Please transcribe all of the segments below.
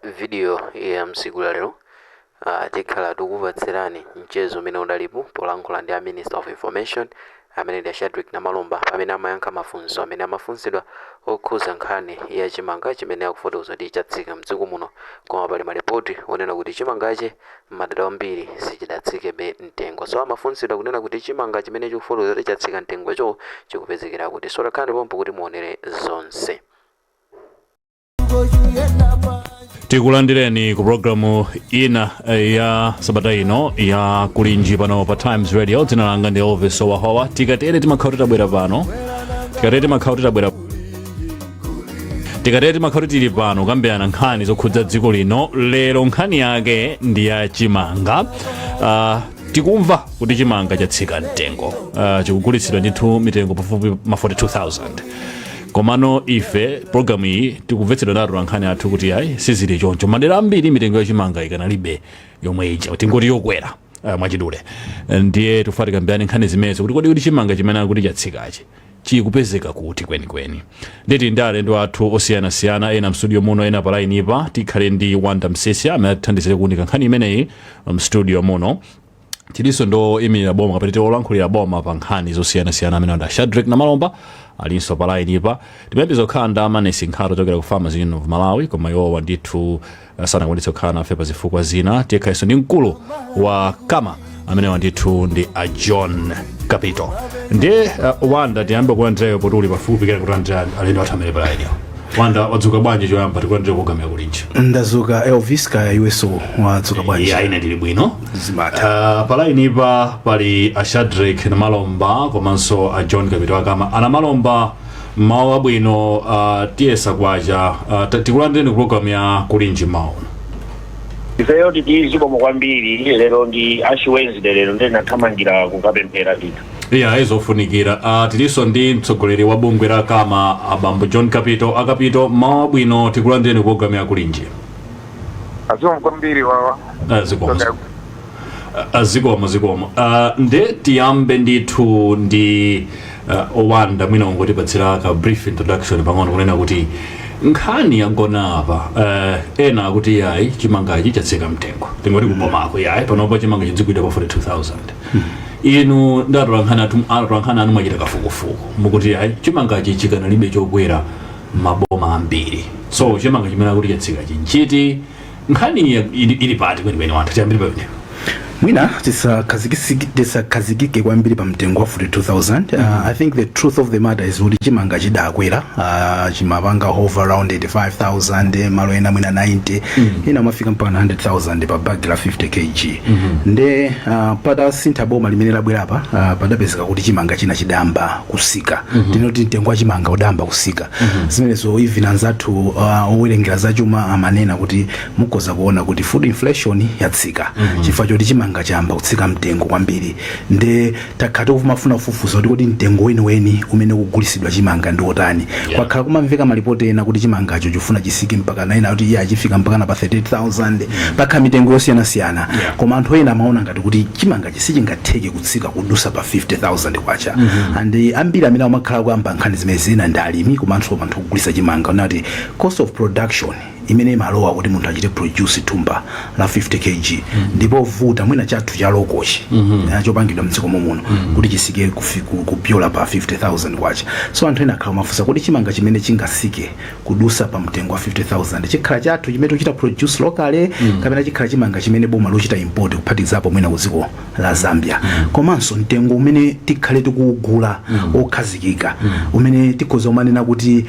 Video ya msiku la lero tikhala tikupatsirani mchezo umene udalipo polankhula ndi a Minister of Information amene ndi a Shadric Namalomba, pamene amayankha mafunso amene amafunsidwa okhuza nkhani ya chimanga chimene akufotokoza kuti chatsika mdziko muno, koma pali malipoti onena kuti chimangachi m'madera ambiri sichidatsikebe mtengo. So amafunsidwa kunena kuti chimanga chimene chikufotokoza kuti chatsika mtengocho chikupezekera kuti? So takhalani pompo kuti muonere zonse. Tikulandireni ku programu ina ya sabata ino ya Kulinji pano pa Times Radio. Dzina langa ndi Elvis Owahowa. Tikatere timakhala titabwera pano, tikatere timakhala titabwera, tikatere timakhala tili pano kukambirana nkhani zokhudza dziko lino. Lero nkhani yake ndi ya chimanga. Tikumva kuti chimanga chatsika mtengo, chikugulitsidwa ndithu mitengo pafupi ma 42,000, komano ife programu iyi tikumvetsedwa ndi atolankhani athu kuti ayi, sizili choncho. Madera ambiri mitengo ya chimanga ikanalibe yomwe ija, tingoti yokwera mwachidule. Ndiye tifuna tikambirane nkhani zimenezo, kuti kodi kuti chimanga chimene akuti chatsikachi chikupezeka kuti kwenikweni? Nditi ndi alendo athu osiyanasiyana, ena mstudio muno, ena pa line pa. Tikhale ndi Wanda Msisia amene atithandizire kuunika nkhani imeneyi mstudio muno. Tilinso ndi oyimirira boma kapena olankhulira boma pa nkhani zosiyanasiyana amene ndi Shadric Namalomba, alinso pa line pa. Timayembekeza kukhala ndi Amanesi Nkhata ochokera ku Farmers Union of Malawi, koma iwowa ndithu sanakwanitse kukhala nafe pa zifukwa zina. Tikhalenso ndi mkulu wa Kama amenewa ndithu ndi a John Kapito. Ndiye Wanda, tiyambe kulandirayo poti uli pafupi kena kulandira alendo athu amene pa line. Wanda, wadzuka bwanji? Choyamba tikulandira programu ya Kulinji. Ndazuka, Elvis. Kaya iwenso wadzuka bwanji? Ya, ine ndili bwino. Zimatha. Pa line pa pali a Shadric Namalomba komanso a John Kapito a Kama. Anamalomba, mawu abwino. Tiyesa kwacha. Tikulandireni ku programu ya Kulinji mawu. Ifeyo titi zikomo kwambiri. Lero ndi Ash Wednesday lero, ndiye nathamangira kukapemphera ndithu. Iya, izofunikira. Tilinso ndi mtsogoleri wa bungwe la Kama, abambo John Kapito. Akapito, mawu abwino, tikulandireni ku programu ya Kulinji. Zikomo kwambiri wawa. Zikomo. Zikomo, zikomo. Nde tiyambe ndithu ndi Owanda, mwina ungotipatsira ka brief introduction pang'ono kunena kuti nkhani yagona apa. Ena akuti yayi, chimangachi chatsika mtengo, tingoti kubomako yayi, panopo chimanga chidzigwidwa pa 42,000. Inu ndi atolankhani anu mwachita kafukufuku, mukuti yayi, chimangachi chikanalibe chokwera maboma ambiri. So chimanga chimene akuti chatsika chinchiti? Nkhani ili pati kwenikweni? Wanthu tiyambire pamenepo. Mwina tisakhazikike kwambiri pa mtengo wa 42,000. I think the truth of the matter is kuti chimanga chidakwera, chimapanga hover around 85,000, malo ena mwina 90, ena amafika mpaka 100,000 pa bag la 50 kg. Nde patasintha boma limene labwerapa, padapezeka kuti chimanga china chidayamba kusika. Tinoti mtengo wa chimanga udayamba kusika. Zimenezo even anzathu owerengera zachuma amanena kuti mukhoza kuona kuti food inflation yatsika chifukwa choti chimanga chayamba kutsika mtengo kwambiri. Nde takhala tikumafuna kufufuza kuti kodi mtengo weniweni umene ukugulisidwa chimanga ndi otani? Kwakhala kumamveka malipoti ena kuti chimangacho chifuna chisike mpaka naina kuti iye achifika mpaka na pa 38,000. Pakhala mitengo yosiyanasiyana. Koma anthu ena amaona ngati kuti chimanga sichingatheke kutsika kudusa pa 50,000 kwacha. And ambiri amene amakhala kuyamba nkhani zimene zina ndi alimi komanso anthu ogulisa chimanga, unati cost of production imene imalowa kuti munthu achite produce thumba la 50 kg ndipo vuta mwina chathu cha local chi chopangidwa mdziko muno kuti chisike kupyola pa 50,000 kwacha. So anthu ena akhala mafunsa kuti chimanga chimene chingasike kudusa pa mtengo wa 50,000 chikhala chathu chimene tikuchita produce locally kapena chikhala chimanga chimene boma lochita import, kuphatikizapo mwina ku dziko la Zambia? Komanso mtengo umene tikhale tikuwugula okhazikika umene tikhoza kumanena kuti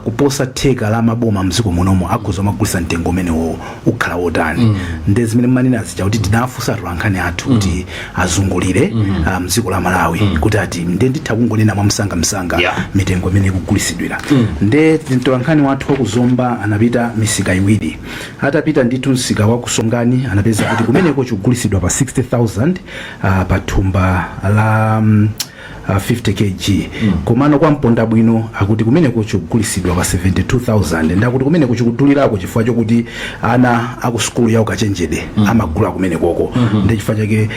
kuposa theka la maboma mdziko munomo akhoza kumagulisa mtengo umenewo ukhala wotani? Nde zimene mmanena zija kuti tinafunsa atolankhani athu kuti azungulire mdziko la Malawi kuti ati, nde nditha kungonena mwamsangamsanga mitengo imene ikugulisidwira. Nde mtolankhani wathu wakuzomba anapita misika iwiri. Atapita ndithu msika wa kusongani, anapeza kuti kumeneko chikugulisidwa pa 60,000 pa thumba la 50 kg. Komano kwa Mponda Bwino akuti kumeneko chikugulisidwa pa 72,000. Ndakuti kumeneko chikudulirako chifukwa chokuti ana aku sukulu ya ukachenjede amagula kumenekoko. Ndi chifukwa chake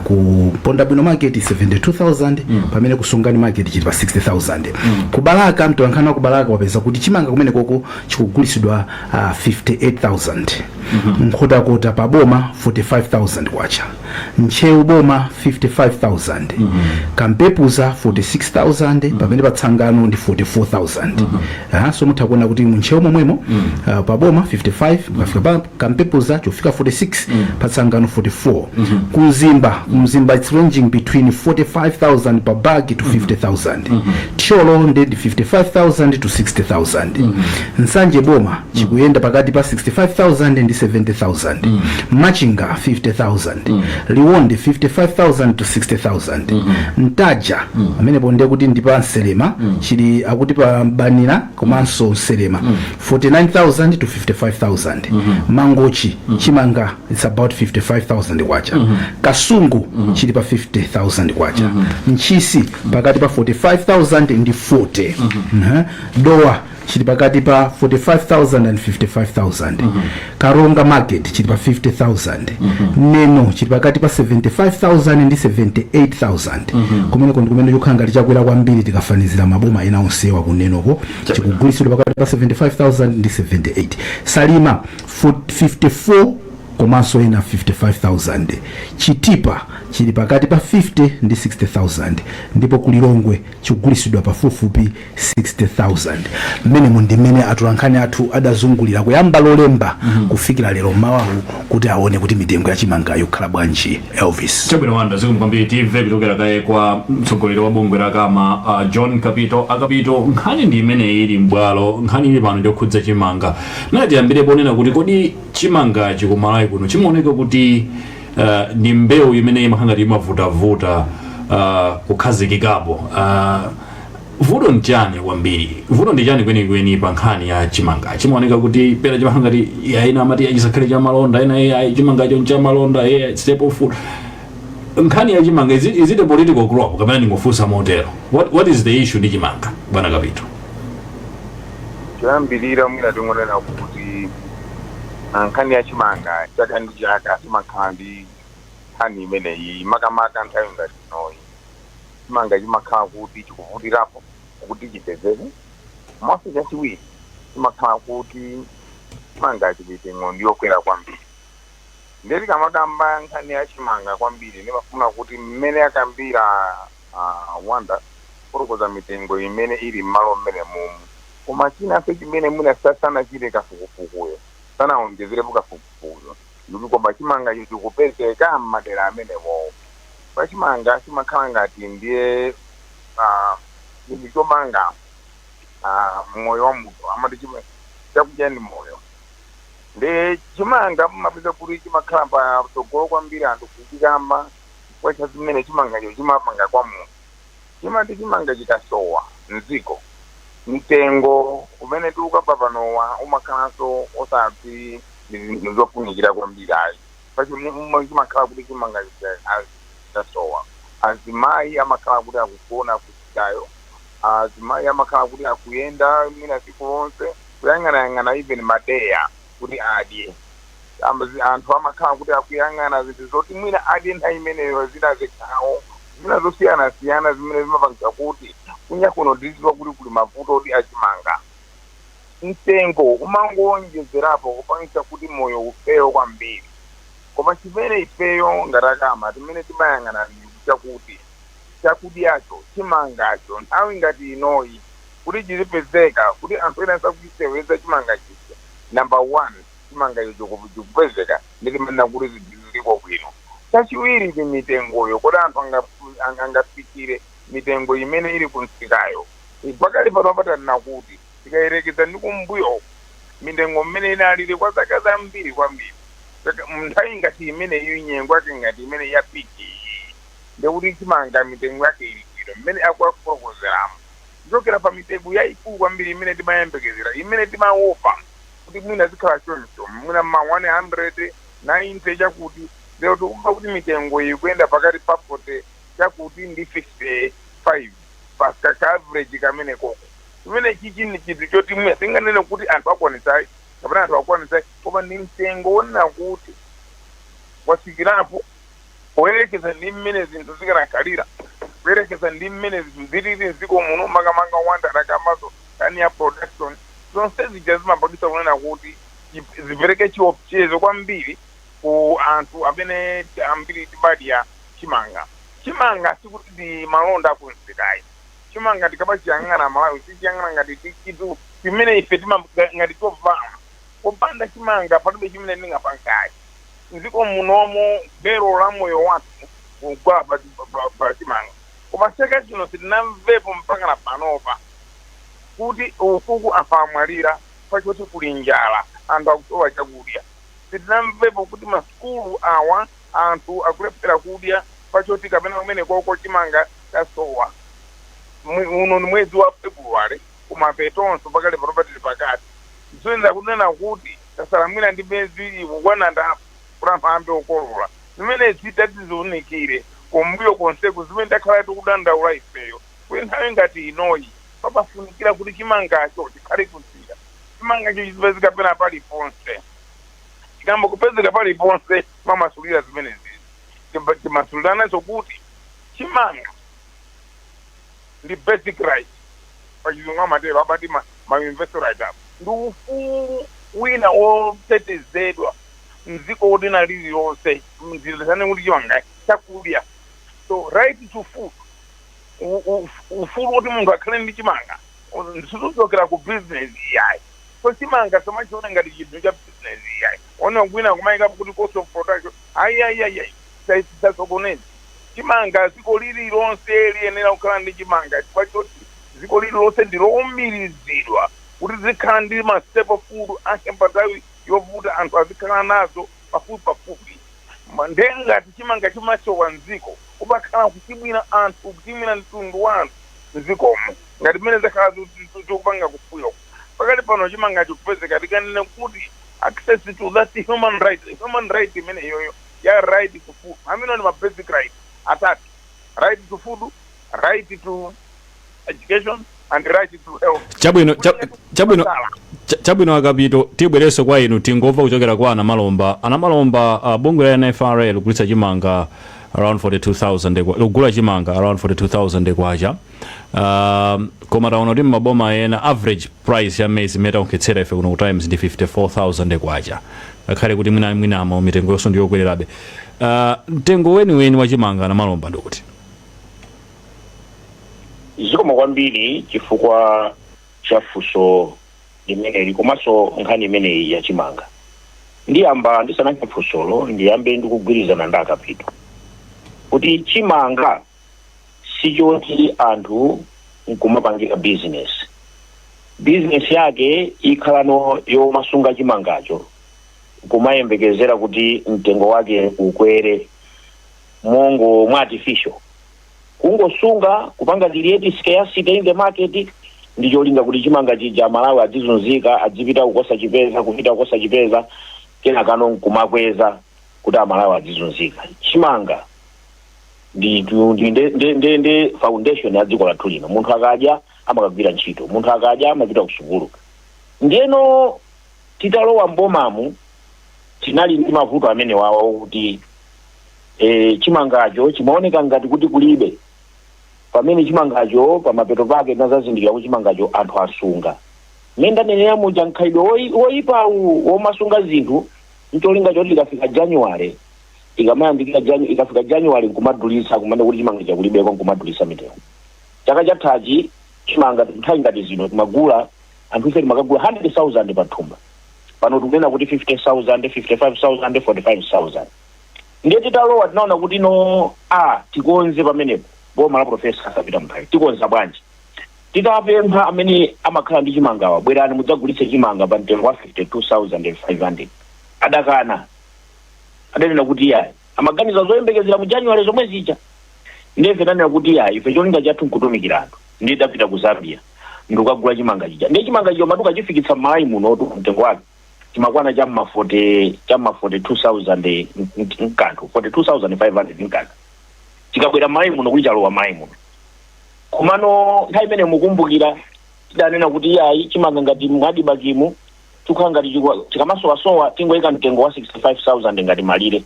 ku Mponda Bwino market 72,000, pamene ku Songani market chili pa 60,000. Ku Balaka, mtolankhani wa ku Balaka wapeza kuti chimanga kumenekoko chikugulisidwa 58,000. Nkhotakota pa boma 45,000 kwacha, Ntcheu boma 55,000, Kampepuza 46,000, pamene patsangano ndi 44,000. So mutha kuona kuti muNtcheu momwemo pa boma 55, mukafika pa Kampepuza chofika 46, patsangano 44. Kumzimba, kumzimba it's ranging between 45,000 per bag to 50,000. Thyolo ndi 55,000 to 60,000. Nsanje boma chikuyenda pakati pa 65,000 ndi 70,000. Machinga 50,000, Liwonde 55,000 to 60,000. Ntaja amenepo ndiye kuti ndi pa Nselema, chili akuti pa Banira komanso Nselema, 49,000 to 55,000. Mangochi chimanga it's about 55,000 kwacha. Kasungu chili pa 50,000 kwacha. Ntchisi pakati pa 45,000 ndi 40. Dowa chili pakati pa 45,000 and 55,000. Karonga market chili pa 50,000. Neno chili pakati pa 75,000 ndi 78,000. Kumeneko ndi kumene chikukhala ngati chakwera kwambiri tikafanizira maboma ena onsewa. Kunenoko chikugulitsidwa pakati pa 75,000 ndi 78. Salima 54 komanso ena 55,000. Chitipa chili pakati pa 50 ndi 60,000, ndipo kuLilongwe chikugulitsidwa pafupifupi 60,000. Mmenemu ndi mmene atolankhani athu adazungulira kuyamba Lolemba kufikira lero mmawawu kuti aone kuti mitengo ya chimanga ikukhala bwanji, Elvis. Chabwino Wanda, zikomo kwambiri. Timve kuchokera kaye kwa mtsogoleri wa bungwe la Kama, John Kapito. Akapito, nkhani ndi imene ili m'bwalo, nkhani ili pano yokhudza chimanga. Nati tiyambire ponena kuti kodi chimangachi kuMalawi kuno chimaoneka kuti ndi mbewu imene imakhala ngati imavutavuta kukhazikikapo. Vuto nchani kwambiri? Vuto ndi chani kwenikweni pa nkhani ya chimanga? Chimaoneka kuti pera chimakhala ngati ya ena amati chisakhale cha malonda, ena ya chimangacho nchamalonda, yeah, staple food. Nkhani ya chimanga, is it a political crop kapena ndingofunsa motero? What is the issue ndi chimanga, bwana Kapito? Choyambirira mwina tingonena kuti nkhani ya chimanga chaka ndi chaka timakhala ndi nkhani imeneyi, makamaka nthawi ngati inoyi. Chimanga chimakhala kuti chikuvutirapo kuti chipezeke. Komanso chachiwiri, chimakhala kuti chimanga chimitengo ndiyokwera kwambiri. Ndiye tikamakamba nkhani ya chimanga kwambiri, ndimafuna kuti mmene akambira Wanda kufotokoza mitengo imene ili m'malo mmene mumu, koma chinanso chimene mwina sanachite kafukufukuyo, sanawonjezerepo kafukufukuyo, ndikuti koma chimangacho chikupezeka m'madera amenewo? Pa chimanga chimakhala ngati ndiye chinthu chomanga moyo wa munthu. Amati chakudya ndi moyo. Ndi chimanga mumapeza kuti chimakhala patsogolo kwambiri anthu kuchikamba chifukwa cha zimene chimangacho chimapanga kwa munthu. Chimati chimanga chikasowa mdziko, mtengo umene tikukamba panowa umakhalanso osati ndi zinthu zofunikira kwambiri ayi. Pacho chimakhala kuti chimanga chasowa, azimayi amakhala kuti akugona kuchitayo, azimayi amakhala kuti akuyenda mwina tsiku lonse kuyang'anayang'ana even madeya kuti adye. Anthu amakhala kuti akuyang'ana zinthu zoti mwina adye nthawi imeneyo, zina zikhawo, zina zosiyanasiyana zimene zimapangisa kuti kunya kuno tizidziwa kuti kuli mavuto oti achimanga mtengo umangowonjezerapo kupangisa kuti moyo ufeyo kwambiri. Koma chimene ifeyo ngati aKama timene timayang'ana ndi chakuti chakudyacho, chimangacho, nthawi ngati inoyi kuti chizipezeka, kuti anthu ena asakuchiseweza chimanga chija, number one, chimangacho chikupezeka, nditimanena kuti ziliko bwino. Chachiwiri ndi mitengoyo, kuti anthu angafikire mitengo imene ili kumsikayo. Pakali pano patanena kuti tikayerekeza ndi kumbuyo mitengo mmene inalili kwa zaka zambiri kwambiri, nthawi ngati imeneyo, nyengo yake ngati imene ya peak iyi, ndikuti chimanga mitengo yake ili bwino mmene akuakufotokozeramo, kuchokera pa mitengo yayikulu kwambiri imene timayembekezera, imene timaopa kuti mwina zikhala choncho, mwina ma 190 chakuti. Lero tikumva kuti mitengo iyi kuyenda pakati pa 40 chakuti ndi 50. 5 pa ka average kamene koko. Chimene chichi ni chinthu choti mwe singanene kuti anthu akwanitsayi kapena anthu akwanitsayi, koma ndi mtengo wonena kuti wasikirapo poyerekeza ndi mmene zinthu zikanakhalira, kuyerekeza ndi mmene zinthu zilili mdziko muno, makamaka wanda adakamaso kani ya production. Zonse zija zimapangisa kunena kuti zipereke chiopsezo kwambiri ku anthu amene ambiri timadya chimanga. Chimanga sikuti ndi malonda akumsikayi. Chimanga tikamachiyang'ana, Malawi tichiyang'ana ngati chinthu chimene ife tima ngati chovala. Popanda chimanga palibe chimene ndingapangayi mdziko munomo. Gero la moyo wathu kugwa pa chimanga. Koma chaka chino sitinamvepo mpaka na panopa kuti ufuku anthu amwalira pachoti kuli njala, anthu akusowa chakudya. Sitinamvepo kuti masukulu awa anthu akulephera kudya pachoti kapena kumene koko chimanga chasowa. Uno ni mwezi wa February, kumapetonso pakale panopa tili pakati. Zoyenera kunena kuti tasalamwira ndi miyezi ikukwana ndapo kuti anthu ayambe kukolola. Zimene zitati ziunikire kumbuyo konseku, zimene takhala tikudandaula ifeyo, kuti nthawi ngati inoyi papafunikira kuti chimangacho chikhale kusika, chimangacho chizipezeka pena paliponse. Chikamba kupezeka paliponse, mamasulira zimenezi, timasulirananso kuti chimanga ndi basic right. Pachizungu amatero, amati ma universal right apo ndi ufulu wina wotetezedwa mdziko lina lililonse, mzilizane kuti chimanga chakudya. So right to food, ufulu woti munthu akhale ndi chimanga, situchokera ku business iyayi. So chimanga samachiona ngati chinthu cha business iyayi. Ona kwina kumayikapo kuti cost of production. Ayi, ayi, ayi, ayi, tisasokoneze. Chimanga, dziko lililonse liyenera kukhala ndi chimanga, chifukwa choti dziko lililonse ndilowumirizidwa kuti zikhala ndi ma staple food ake. Pa nthawi yovuta anthu azikhala nazo pafupi pafupi. Ndengati chimanga chimasowa mdziko, kumakhala kuchimwira anthu, kuchimwira mtundu wa anthu mdzikomo, ngati mmene zakhala zikupanga kumbuyo. Pakati pano chimanga chikupezeka. Tikanene kuti access to that human right, human right imene iyoyo ya right to food, amene ni ma basic right atatu: right to food, right to education and right to health. Chabwino, chabwino. Chabwino, Akapito, tibwerenso kwa inu. Tingomva kuchokera kwa Anamalomba. Anamalomba, bungwe la NFRA likugulitsa chimanga around 42,000, likugula chimanga around 42,000 kwacha, koma taona kuti mmaboma ena average price ya maize imene taonkhetsera ife kuno ku Times ndi 54,000 kwacha, ngakhale kuti mwina mwinamo mitengo yonso ndiyokwererabe. Mtengo weniweni wa chimanga, Anamalomba, ndikuti? Zikomo kwambiri chifukwa cha funso limeneli komanso nkhani imeneyi yachimanga. Ndiyamba ndisanankhe funsolo, ndiyambe ndikugwirizana ndi Akapito kuti chimanga sichoti anthu nkumapangira business. Business yake ikhalano yomasunga chimangacho, kumayembekezera kuti mtengo wake ukwere mongo mwa artificial, kungosunga, kupanga create scarcity in the market ndi cholinga kuti chimanga chija Malawi adzizunzika, adzipita kukosa chipeza, kupita kukosa chipeza, kenakano nkumakweza kuti Amalawi adzizunzika. Chimanga ndi foundation ya dziko lathu lino. Munthu akadya amakagwira ntchito, munthu akadya amapita ku sukulu. Ndiyeno titalowa mbomamu tinali ndi mavuto amene wawa kuti chimangacho chimaoneka ngati kuti kulibe, pamene chimangacho pamapeto pake tinazazindikira kuti chimangacho anthu asunga. Mmene ndanenera muja, mkhalidwe woyipawu womasunga zinthu ncholinga choti ikafika January, ikamayandikira ikafika January nkumadulitsa, kumene kuti chimanga chakulibeko nkumadulitsa mitengo. Chaka chathachi chimanga nthawi ngati zino timagula, anthu ife timakagula 100,000 pa thumba. Pano tikunena kuti 50,000, 55,000, 45,000. Ndiye titalowa tinaona kuti no, a tikonze pamenepo. Boma la Professor Arthur Peter Mutharika, tikonza bwanji? Titapempha amene amakhala ndi chimangawa, "Bwerani mudzagulitse chimanga pa mtengo wa 52,500," adakana. Adanena kuti yayi, amaganiza zoyembekezera mu January zomwe zija. Ndiye ife tanena kuti yayi, ife cholinga chathu nkutumikira anthu. Ndiye tidapita ku Zambia ndikukagula chimanga chija. Ndiye chimanga chija umati ukachifikitsa m'Malawi munotu, mtengo wake chimakwana cham'ma 40, cham'ma 42,000 mkanthu, 42,500 mkanthu. Chikabwera m'Malawi muno, kuti chalowa m'Malawi muno. Komano nthawi imene mukumbukira tidanena kuti yayi, chimanga ngati mu ADMARCmu chikukhala ngati chikamasowasowa, tingoyika mtengo wa 65,000 ngati malire.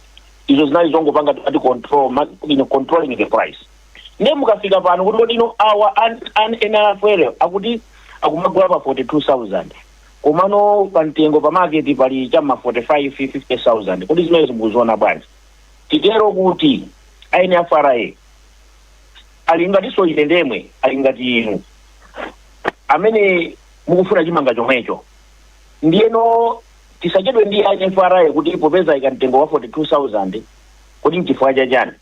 Izo zinali zongopanga ati control, controlling the price. Ndiye mukafika pano kuti kodino awa an NFRA akuti akumagula pa 42,000, komano pa mtengo pa market pali chamma 45 50,000, kodi zimene zikuziona bwanji? Titero kuti NFRA ali ngatinso ine ndemwe, ali ngati inu amene mukufuna chimanga chomwecho. Ndiyeno tisachedwe ndi NFRA kuti popeza ika mtengo wa 42,000, kuti nchifukwa chachani?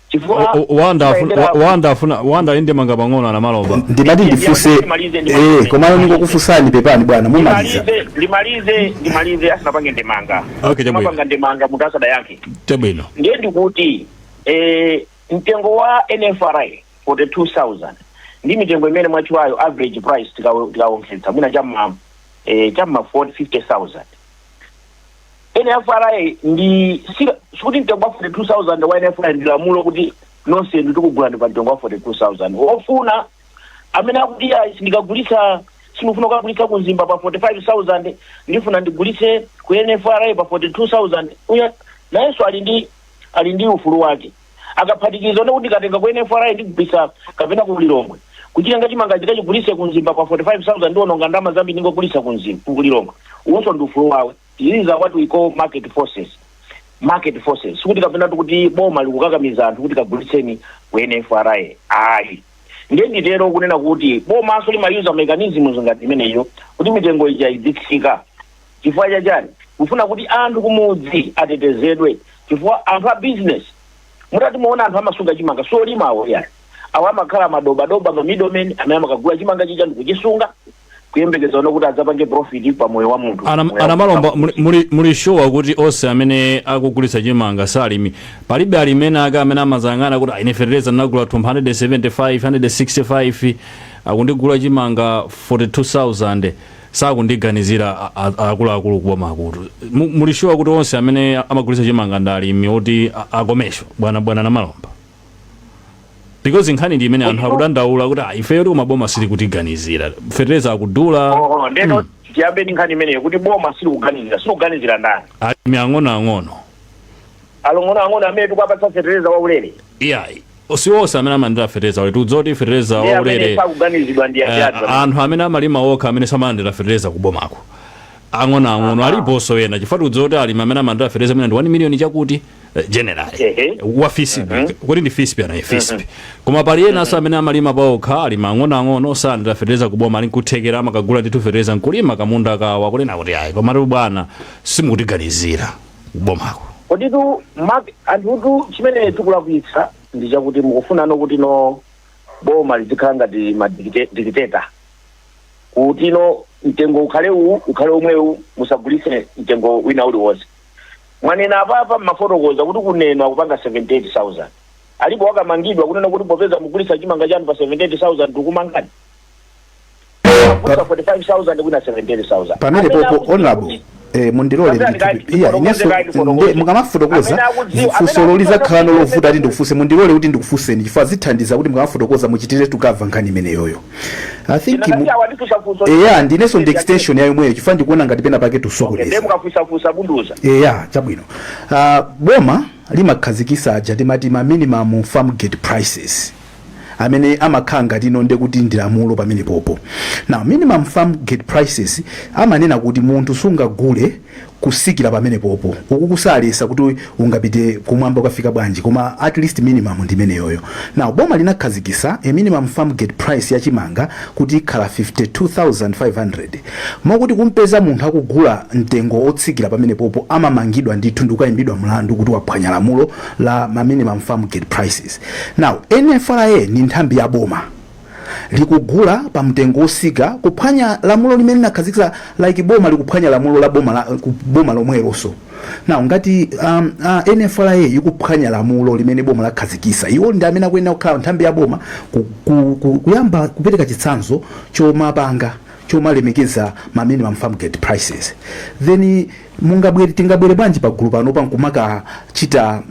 Chifukwa Wanda Wanda afuna, Wanda ali ndemanga pang'ono, anamalomba. Ndimati ndifunse. Ndimalize, ndimalize. Komano ningokufunsani, pepani bwana, mumaliza. Ndimalize, ndimalize, ndimalize asanapange ndemanga. Okay, chabwino. Mapanga ndemanga munthu asadayankhe. Chabwino. Ndiye ndikuti mtengo wa NFRA 42,000 ndi mitengo imene mwatchulayo, average price tikawonkhetsa mwina chamma 40 50,000. NFRA ndi sikuti mtengo wa 42,000 wa NFRA ndi lamulo kuti nonse tikugulani pa mtengo wa 42,000. Wofuna amene akuti, "Ayi, sindikagulisa, sindifuna kukagulisa ku Mzimba pa 45,000, ndifuna ndigulise ku NFRA pa 42,000," uyo nayenso ali ndi ufulu wake. Akaphatikiza ndi kuti katenga ku NFRA ndigulisa kapena ku Lilongwe, kuchitenga chimanga chikachigulise ku Mzimba pa 45,000, ndiononga ndalama zambiri, ndingogulisa ku Mzimba, ku Lilongwe, uwonso ndi ufulu wawe. These are what we call market forces. Market forces, sikuti kapena kuti boma likukakamiza anthu kuti kagulitseni ku NFRA, ayi. Ndiye nditero kunena kuti bomanso limayuza mechanisms ngati imeneyo kuti mitengo ija idzitsika. Chifukwa chachani? Kufuna kuti anthu kumudzi atetezedwe, chifukwa anthu a business, mutati muona anthu amasunga chimanga solimawo yani, awo amakhala madobadoba, ma middlemen amene amakagula chimanga chija ndikuchisunga kuyembekeza ono kuti adzapange profit pa moyo wa munthu. Anamalomba, muli sure kuti onse amene akugulitsa chimanga salimi? Palibe alimi ena ake amene amazang'ana kuti, "Ine fertilizer ndinagula 275, 165, akundigula chimanga 42,000, sakundiganizira akuluakulu kuboma akuti." Muli sure kuti onse amene amagulitsa chimanga ndi alimi oti akomesho, bwana Namalomba? Because nkhani ndi imene anthu akudandaula kuti, "Ah, ifeyo tikumaboma sili kutiganizira, fertilizer akudula." Oh, ndeno tiyambe ndi nkhani imeneyo kuti boma silikuganizira. Silikuganizira ndani? Alimi ang'onoang'ono. Along'onoang'ono amene tikuwapatsa fertilizer waulere? Iyayi, si onse amene amalandira fertilizer waulere. Tikudziwa kuti fertilizer Ndiye amene waulere sakuganizidwa ndi achatu? Anthu amene amalima okha, amene samalandira fertilizer kubomako, ang'onoang'ono, aliponso ena, chifukwa tikudziwa kuti alimi amene amalandira fertilizer amene ndi 1 million chakuti, generally wa FISP, kuti ndi FISP anayi FISP. Koma pali enanso amene amalima paokha, alima ang'onoang'ono, salandira fertilizer kuboma, ali nkuthekera, amakagula ndithu fertilizer nkulima kamunda kawa, kunena kuti, "Ayi, komatu bwana, simukutiganizira kubomako." Koditu anthutu chimene tikulakwitsa ndi chakuti mukufunano kuti no boma lizikhala ngati ma dictator, kuti no mtengo ukhale uwu, ukhale omwewu, musagulitse mtengo wina uliwonse. Mwanena apapa mmafotokoza kuti kunenwa kupanga 78,000, alipo wakamangidwa kunena kuti popeza mugulitsa chimanga chanu pa 78,000 tikumangani? Kugulitsa 45,000, kwina 78,000. Pamene Amene popo akudziwa honorable, mundilole. Amene ndithu iya, inenso ndifotokoze kayi, ndifotokoze. Mukamafotokoza Amene akudziwa- funso amene lolizakhala akudziwa lovuta ati ndikufunse, mundilole kuti ndikufunseni chifukwa zithandiza kuti mukamafotokoza muchitire tukava nkhani imeneyoyo, I think. Ndinakati awa ndifunsafunso. Eya, ndinenso ndi extension ya yomweyo, chifukwa ndikuona ngati pena pake Okay, ndiye tusokoneza. mukafunsafunsa bunduza. Eya, chabwino. Boma limakhazikisa aja timati ma minimum farm gate prices amene amakhala ngati ino nde kuti ndi lamulo pamene popo. Now, minimum farm gate prices amanena kuti munthu sungagule kusikira pamene popo. Uku kusalesa kuti ungapite kumwamba ukafika bwanji, koma at least minimum ndi imeneyoyo. Now, boma linakhazikisa a minimum farm gate price ya chimanga kuti ikhala 52,500, mokuti kumpeza munthu akugula mtengo otsikira pamene popo amamangidwa ndithu ndi kukayimbidwa mlandu kuti waphwanya lamulo la ma minimum farm gate prices. Now, NFRA ni nthambi ya boma, likugula pa mtengo osika, kuphwanya lamulo limene linakhazikitsa, like boma likuphwanya lamulo la boma, la ku boma lomwelonso. Now, ngati NFRA ikuphwanya lamulo limene boma lakhazikitsa, iwo ndi amene akuyenera kukhala nthambi ya boma kuyamba kupereka chitsanzo chomapanga Chomalemekeza ma minimum farm gate prices, then mungabwere, tingabwere bwanji pagulu pano pankumakachita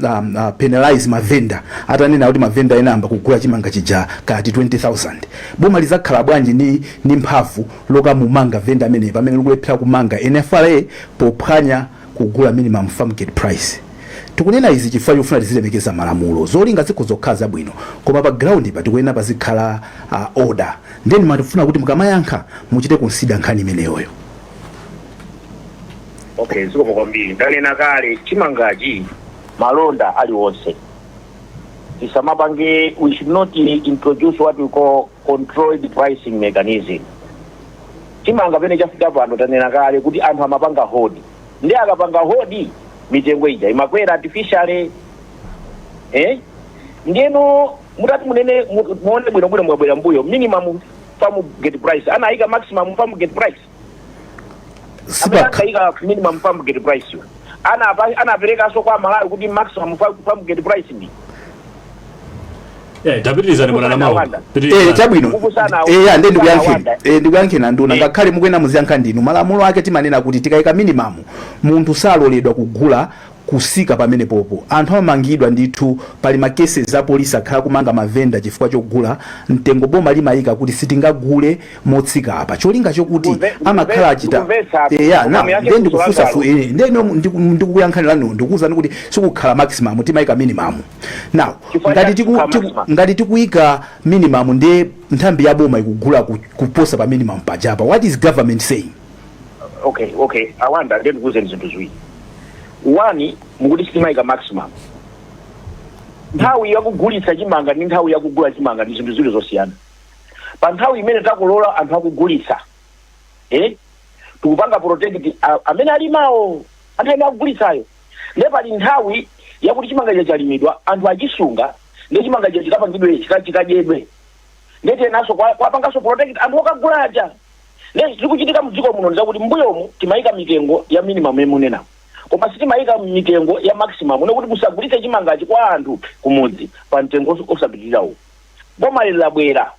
penalize mavenda, atanena kuti mavenda ena amba kugula chimanga chija kati 20,000? Boma lizakhala bwanji ni mphamvu lokamumanga venda amene pamene likulephera kumanga NFRA pophwanya kugula minimum farm gate price? Tikunena izi chifukwa chofuna tizilemekeza malamulo. Zolinga zikho zokhala zabwino, koma pa ground pa tikuyenera pazikhala order. Then matifuna kuti mukamayankha muchite consider nkhani imeneyoyo. Okay, zikomo kwambiri. Ndanena kale, chimangachi malonda aliwonse tisamapange, we should not introduce what we call controlled pricing mechanism. Chimanga pene chafika pano, tanena kale kuti anthu amapanga hoard, ndi akapanga hoard mitengo ija imakwera artificially, eh? Ndiyeno mutati munene muone bwinobwino, mukabwera mbuyo, minimum farm gate price anayika maximum farm gate price amene ankayika minimum farm gate price yo anaperekanso kwa Malawi kuti maximum farm gate price ndi Tapitirizani, bwana Namalomba. Chabwino. Kukusana- Ya, ndiye ndikuyankheni. Wanda. Ndikuyankheni anduna. Ngakhale mukuyena muziyankha ndinu, malamulo ake timanena kuti tikayika minimum, munthu saloledwa kugula kusika pamene popo. Anthu amamangidwa ndithu. Pali ma cases a polisi akhala kumanga mavenda chifukwa chogula mtengo boma limayika kuti sitingagule motsika apa, cholinga chokuti amakhala achita Ndikumvetsa. Ya na Koma yake ndiye ndikufunsa kusolangalo. ndiye ndikukuyankhanirani, ndikuwuzani kuti sikukhala maximum, timayika minimum. Now Chifukwa ngati chani kukhala maximum? Ngati tikuyika minimum, ndiye nthambi ya boma ikugula kuposa pa minimum pajapa, what is government saying? Okay, awanda, ndiye ndikuwuzeni zinthu ziwiri. One, mukuti sitimayika maximum. Nthawi yakugulitsa chimanga ndi nthawi yakugula chimanga ndi zinthu ziwiri zosiyana. Pa nthawi imene takolola, anthu akugulitsa, eh? Tikupanga protect amene alimawo, anthu amene akugulitsayo. Ndiye pali nthawi yakuti chimanga cha chalimidwa, anthu achisunga, ndiye chimanga cha chikapangidwe, chikadyedwe, ndiye tiyenanso kwapanganso protect anthu okagulaja. Ndiye zikuchitika mdziko muno ndizakuti mbuyomu timayika mitengo ya minimum yemunena, koma sitimayika mitengo ya maximum, nekuti musagulitse chimangachi kwa anthu kumudzi pa mtengo osapitirira uwu. Boma lili labwera,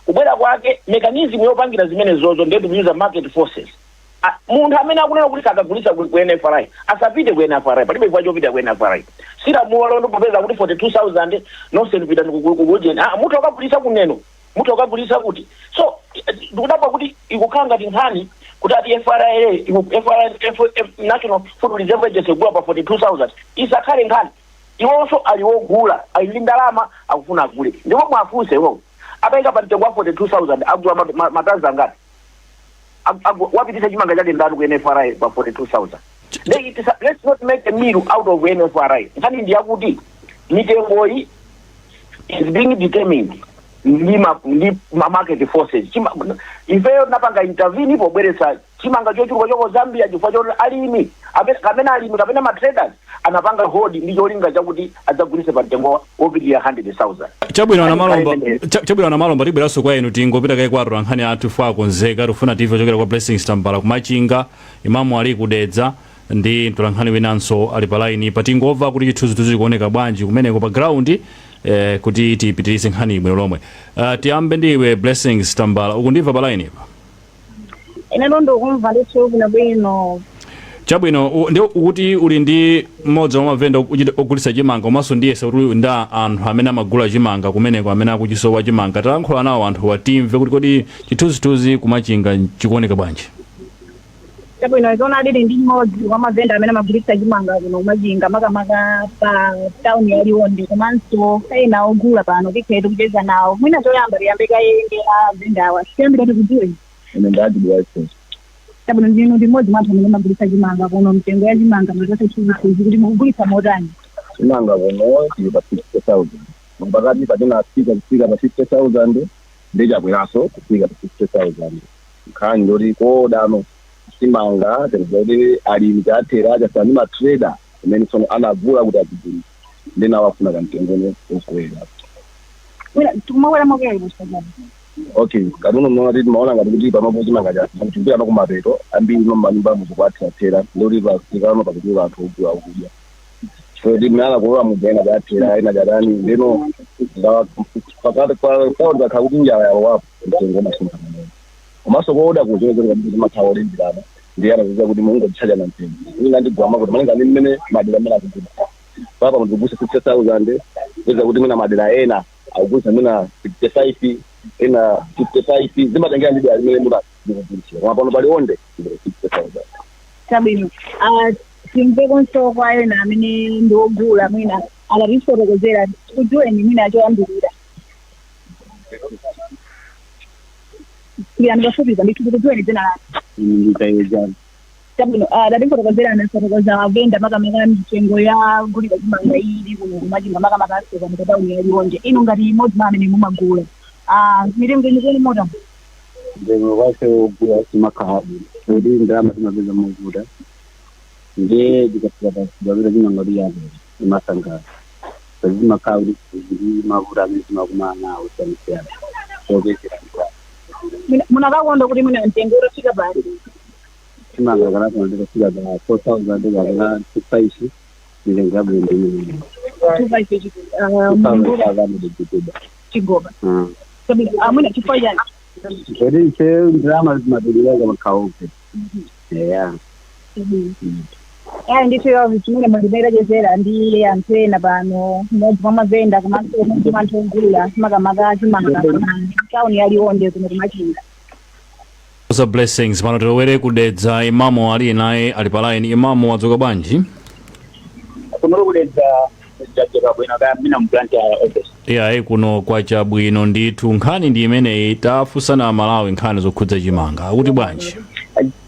kubwera kwake mechanism yopangira zimene zozo ndiye tikuyuza market forces. Munthu amene akunena kuti sakagulitsa ku NFRA asapite ku NFRA. Palibe chifukwa chopita ku NFRA. Silamulo londo popeza kuti 42,000 nonse ndipita ndikukujeni. Ah, munthu akagulitsa kuneno, munthu akagulitsa kuti. So ndikudabwa kuti ikukhala ngati nkhani kuti ati FRA, FRA, National Food Reserve Agency kugula pa 42,000. Isakhale nkhani. Iwonso ali wogula, ali ndi ndalama, akufuna agule. Ndipo mwafunse iwowo, atayika pa mtengo wa 42,000 agula matazi angati? Wapitisa chimanga chake ndani ku NFRA pa 42,000? Then let's not make a meal out of NFRA. Nkhani ndi yakuti mitengoyi is being determined ndi ma market forces. Ifeyo tinapanga intervene pobweretsa chimanga chochuluka choko Zambia chifukwa choti alimi kapena alimi kapena ma traders anapanga hoard ndi cholinga chakuti adzagulitse pa mtengo wopitirira 100,000. Chabwino, ana Malomba. Imeneyo. Chabwino, ana Malomba, tibweranso kwa inu. Tingopita kaye kwathu nkhani athu fo akonzeka. Tifuna timve chokera kwa Blessings Tambala kumachinga, Imamu ali kudedza ndi mtolankhani winanso ali pa line pa. Tingomva kuti chithunzithunzi chikuoneka bwanji kumeneko pa ground, kuti tipitirize nkhani bwino lomwe. Tiyambe ndiwe Blessings Tambala, ukundimva pa line pa? Ine ndikumva ndithu bwinobwino. Chabwino, ndi ukuti uli ndi mmodzi wa mavenda ogulitsa chimanga, komanso ndiyesa kuti uli ndi anthu amene amagula chimanga kumeneko amene akuchisowa chimanga. Talankhula nawo anthu, watimve kuti kodi chithunzithunzi kumachinga chikuoneka bwanji? Chabwino, zona alili ndi mmodzi wa mavenda amene amagulitsa chimanga kuno kumachinga, makamaka pa tawuni ya Liwonde, komanso ena ogula pano tikhale tikucheza nawo. Mwina choyamba tiyambe kaye ndi avendawa. Tiyambira tikudziweni. Ine ndati license. Chabwino, ndinu ndi mmodzi mwa anthu amene amagulitsa chimanga kuno. Mtengo ya chimanga mutipatse chithunzithunzi kuti mukugulitsa motani? Chimanga kuno chili pa 60,000. Pakati patinafika kufika pa 50,000, ndi chabweranso kufika pa 60,000. Nkhani ndoti kodano chimanga tikudziwa kuti alimi chathera, chasala ndi ma trader amene tsono anagula kuti azigulitsa, ndi nawo afuna kamtengono okwera. Mwina tikumakwera mokwera kusakana? Okay, katuno mnaona titi maona ngati kuti pamapo chimanga cha kupita kumapeto, ambiri no manyumba mukuatherathera, ndoti pasikano pakuchuluka anthu ogula okudya. So ti mnala kulola mudza ina chathera, ina chatani, ndeno pakati pa kaunti kakhala kuti njala yawo wapo, mtengo umasintha pamene. Komanso kuoda kuchokera kuti timakhala olimbirana, ndiye anapeza kuti mungotichajana mtengo ina ndigwama kuti malinga ndi mmene madera amene akugula. Papa muzigulisa 60,000, peza kuti mwina madera ena akugulisa mwina 65, ena 55, zimatengera ndi dera limene mukugulitsira, koma pano pali onde ndi 60,000. Chabwino. Ah, timvekonso kwa ena amene ndi ogula, mwina akatifotokozera. Tikudziweni mwina choyambirira. Tiyani pafupipa ndithu, tikudziweni dzina lanu. Ine nditayejana. Chabwino. Ah, tatifotokozera, anafotokoza mavenda makamaka mitengo ya gulira chimanga ili kuno kumachinga, makamaka aseka mutauni ya Liwonde. Inu ngati imodzi mwa amene mumagula, ah, mitengo imikueni mota? Mtengo kwase wogula simakhala bwino, kuti ndalama timapeza movuta, ndiye tikafika pasipapita chimanga kuti yakwera imasangalala, zimakhala kuti ndi mavuto amene timakumana nawo siyanasiyana popezera ndalama. Munakakonda kuti mwina mtengo utafika pali? Chimanga kanapona ndikafika pa 4000 kapena 25, mitengo yabwino ndi imene. 25 chikuba. Chigoba. Chabwino. Ah, mwina chifukwa chani? Kuti ife ndalama zimatuliraga makhauke, eya. Ayi ndithu, Elvis, chimene mwandimera ndi anthu ena pano, mmodzi mwa mavenda komanso mmodzi mwa anthu ogula makamaka chimanga tauni ya Liwonde kuno kumachinga. Za Blessings. Pano tilowere kudedza, Imamu ali naye ali pa line. Imamu, wadzuka bwanji? Kuno kudedza tadzuka bwino, kaya mina mplanta office. Iyayi, kuno kwachabwino ndithu. Nkhani ndi imeneyi, tafunsana Malawi nkhani zokhudza chimanga, akuti bwanji?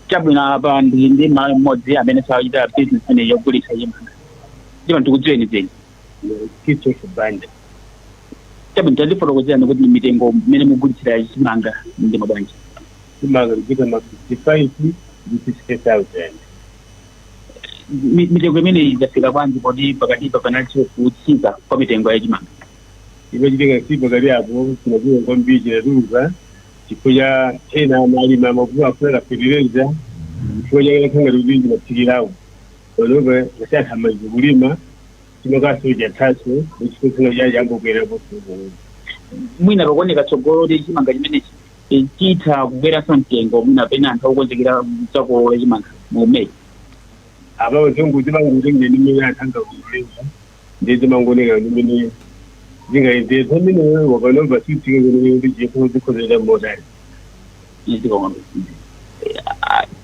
Chabwino, apa ndi Malawi mmodzi amene sawachita business imene yogulitsa chimanga. Ndipo ndikudziweni dzeni. Christopher Banda. Chabwino, tatifotokozerani kuti mitengo mmene mugulitsira chimanga ndi mabwanji? Chimanga kuchita ma 55 ndi 60,000. Mitengo imeneyi idafika bwanji, poti pakatipa panalinso kutsika kwa mitengo ya chimanga? Imachitika si pakati apo chinakuwa kwambiri, chinatuluka chifukwa cha ena amalima amavuto afuna fetereza, chifukwa chake khanga kuti chimatsikirawo. Panopa ngasatha amazi kulima chimakaso chathaso, chifukwa khanga cha changokwerapo. Mwina pakuoneka tsogolo kuti chimanga chimenechi chitha kubweranso mtengo, mwina pena anthu akukonzekera zakolola chimanga mu Meyi? Apa mazungu zimangotenga ndi mmene anthu angakuleza, ndi zimangoneka ndi mmene zingayendetsa mmene wakanomba sitsike kumene kuti chifo zikhozera motani. Zikomo.